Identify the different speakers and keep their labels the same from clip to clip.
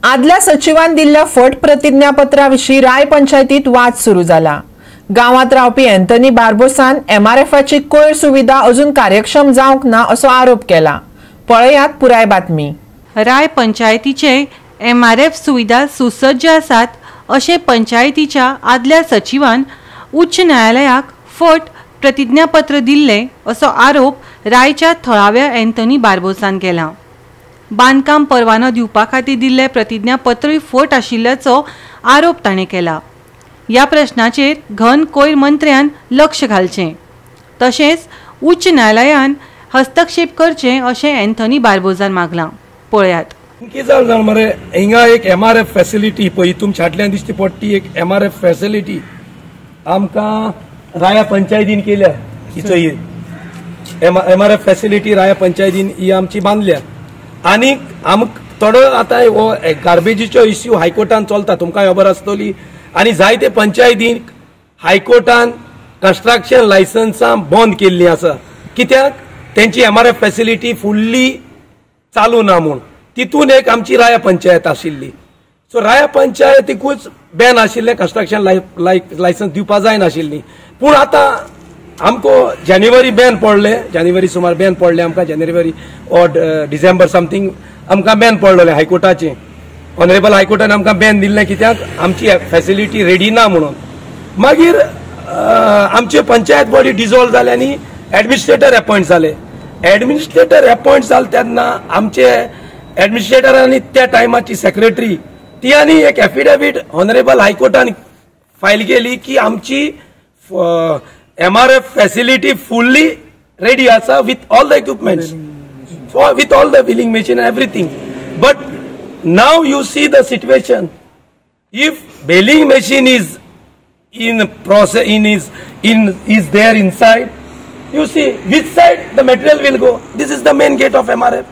Speaker 1: आदल्या सचिवान दिल्ल्या फट प्रतिज्ञापत्रा विशीं राय पंचायतीत वाद सुरू जाला। गांवांत रावपी अँथनी बार्बोसान एमआरएफाची कोयर सुविधा अजून कार्यक्षम जावंक ना असो आरोप केला। पळयात पुराय बातमी।
Speaker 2: राय पंचायतीचे एमआरएफ सुविधा सुसज्ज आसात अशें पंचायतीच्या आदल्या सचिवान उच्च न्यायालयाक फट प्रतिज्ञापत्र दिल्लें असो आरोप रायच्या थळाव्या अँथनी बार्बोसान केला। बांदकाम परवानो दिवपा खातीर दिल्लें प्रतिज्ञापत्रूय फट आशिल्ल्याचो आरोप ताणें केला। ह्या प्रश्नाचेर घन कोयर मंत्र्यान लक्ष घालचें तशेंच उच्च न्यायालयान हस्तक्षेप करचें अशें अँथनी बार्बोसान मागलां। पळयात।
Speaker 3: कितें जालें जाण मरे, हिंगा एक एमआरएफ फॅसिलिटी पळय तुमच्या फाटल्यान दिश्टी पडटी एक एमआरएफ फॅसिलिटी आमकां राया पंचायतीन केल्या। हिचो ही एमआरएफ फॅसिलिटी राया पंचायतीन ही आमची बांदल्या आनी आमकां थोडो आतां हो गार्बेजीचो इश्यू हायकोर्टान चलता, तुमकां खबर आसतली। आनी जायते पंचायतीन हायकोर्टान कन्स्ट्रक्शन लायसन्सां बंद केल्लीं आसा, कित्याक तेंची एमआरएफ फॅसिलिटी फुल्ली चालू ना म्हूण। तितून एक आमची राया पंचायत आशिल्ली, सो राया पंचायतीकूच बॅन आशिल्लें, कन्स्ट्रक्शन लायसन्स दिवपा जायनाशिल्ली। पूण आतां आमकां जानेवारी बॅन पडलें, जानेवारी सुमार बॅन पडलें आमकां, जानेवारी ऑर डिसेंबर समथींग आमकां बॅन पडलेलें हायकोर्टाचें। ऑनरेबल हायकोर्टान आमकां बॅन दिल्लें कित्याक आमची फॅसिलिटी रेडी ना म्हणून। मागीर आमचे पंचायत बॉडी डिजॉल्व जाले आनी एडमिनिस्ट्रेटर एपॉयंट जाले। एडमिनिस्ट्रेटर एपॉयंट जाले तेन्ना आमचे एडमिनिस्ट्रेटर आनी त्या टायमाची सेक्रेटरी ती आनी एक एफिडेवीट ऑनरेबल हायकोर्टान फायल केली की आमची एमआरएफ फॅसिलिटी फुल्ली रेडी आसा with all the equipments, with all the billing machine everything. But now you see the situation, if baling machine is in process, in is there inside, you see which side the material will go. This is the main gate of MRF,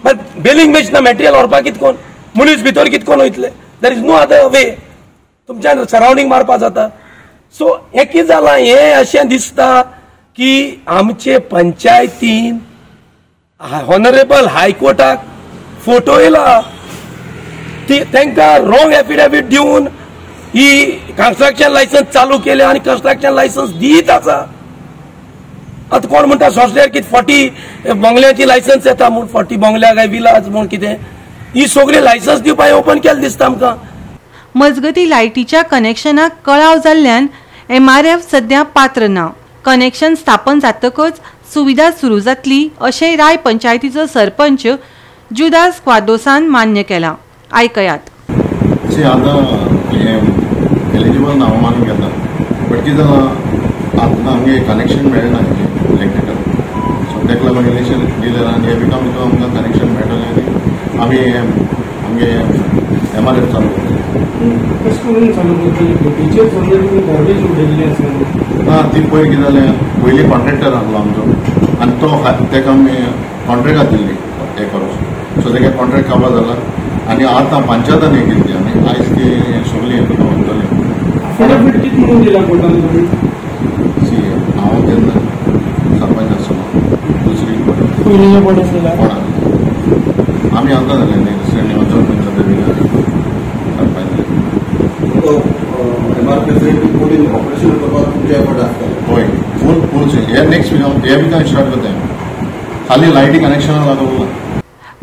Speaker 3: but baling machine material व्हरपाक कितकोन मनीस भितर कितकोन वयतले, there is no other way, तुमच्यान surrounding मारपा जाता। So हें कितें जालां, हें अशें दिसता की आमचे पंचायतीन ऑनरेबल हायकोर्टाक फोटो येयला, तांकां रॉंग एफिडेवीट दिवन ही कन्स्ट्रक्शन लायसन्स चालू केलें आनी कन्स्ट्रक्शन लायसन्स दीत आसा। आतां कोण म्हणटा सोंसल्यार कितें 40 बंगल्याची लायसन्स येता म्हूण, 40 बंगल्या काय विलाज म्हूण कितें, ही सगळी लायसन्स दिवपाक ओपन केलें दिसता आमकां।
Speaker 2: मजगती लायटीच्या कनेक्शनाक कळाव जाल्ल्यान एमआरएफ सध्या पात्र ना। कनेक्शन स्थापन जातकच सुविधा सुरू जातली अशें राय पंचायतीचो सरपंच जुदास क्वादोसान मान्य केला। आयकयात।
Speaker 4: आतां एलिजिबल ना हांव मानून घेता, बट कितें जालां आतां आमगे कनेक्शन मेळना इलेक्ट्रिकल, सो ताका लागून इलेक्शन दिलें आनी ह्या विका भितर आमकां कनेक्शन मेळटलें आनी आमी आमगे एमआरएफ चालू करतले।
Speaker 5: कशें करून चालू करतली? बोटीचेर समजा तुमी गार्बेज उडयल्ली आसा
Speaker 4: ना, ती पळय कितें जालें, पयलीं कॉन्ट्रेक्टर आहलो आमचो आनी तो ताका आमी कॉन्ट्रेक्टाक दिल्ली एक वर्स, सो ताका कॉन्ट्रेक्ट काबार जाला आनी आतां पंचायतान हें केली आनी आयज ती सगळी हें करून वतली।
Speaker 5: एफिडेवीट कितें म्हणून दिला कोर्टान तुमी?
Speaker 4: सी, हांव तेन्ना सरपंच आसलो, दुसरी
Speaker 5: पयलींचे बोर्ड आसलेला
Speaker 4: कोण आमी आतां जालें न्ही रिसंटली वचोन सरपंच
Speaker 6: ऑपरेशन करपाक तुमचे एफर्ट आसतले?
Speaker 4: हय, फूल फूल हे नेक्स्ट वीक हे विकान स्टार्ट करता, खाली लायटी कनेक्शना लागून।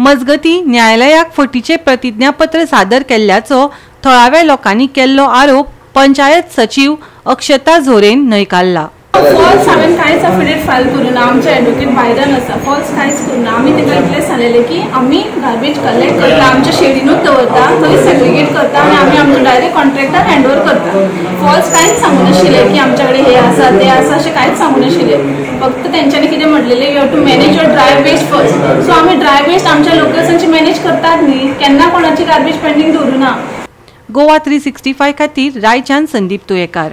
Speaker 2: मजगती न्यायालयाक फटीचे प्रतिज्ञापत्र सादर केल्ल्याचो थळाव्या लोकांनी केल्लो आरोप पंचायत सचिव अक्षता झोरेन न्हयकारला।
Speaker 7: फॉल्स हांवें कांयच एफिडेवीट फायल करूं ना, आमचे एडवोकेट भायल्यान आसा, फॉल्स कांयच करूं ना। आमी तांकां इतलें सांगलेलें की आमी गार्बेज कलेक्ट करता, आमच्या शेडीनूच दवरता, थंय सेग्रिगेट करता आनी आमी आमचो डायरेक्ट कॉन्ट्रेक्टार हँड ओवर करता। फॉल्स कांयच सांगू नाशिल्लें की आमच्या कडेन हें आसा तें आसा अशें कांयच सांगू नाशिल्लें। फक्त तेंच्यांनी कितें म्हणलेलें, you have to manage your dry waste first. So आमी ड्राय वेस्ट आमच्या लोकल्सांची मॅनेज करतात न्ही, केन्ना कोणाची गार्बेज पेंडींग दवरूं ना।
Speaker 2: गोवा 365 खातीर रायच्यान संदीप तुयेकार।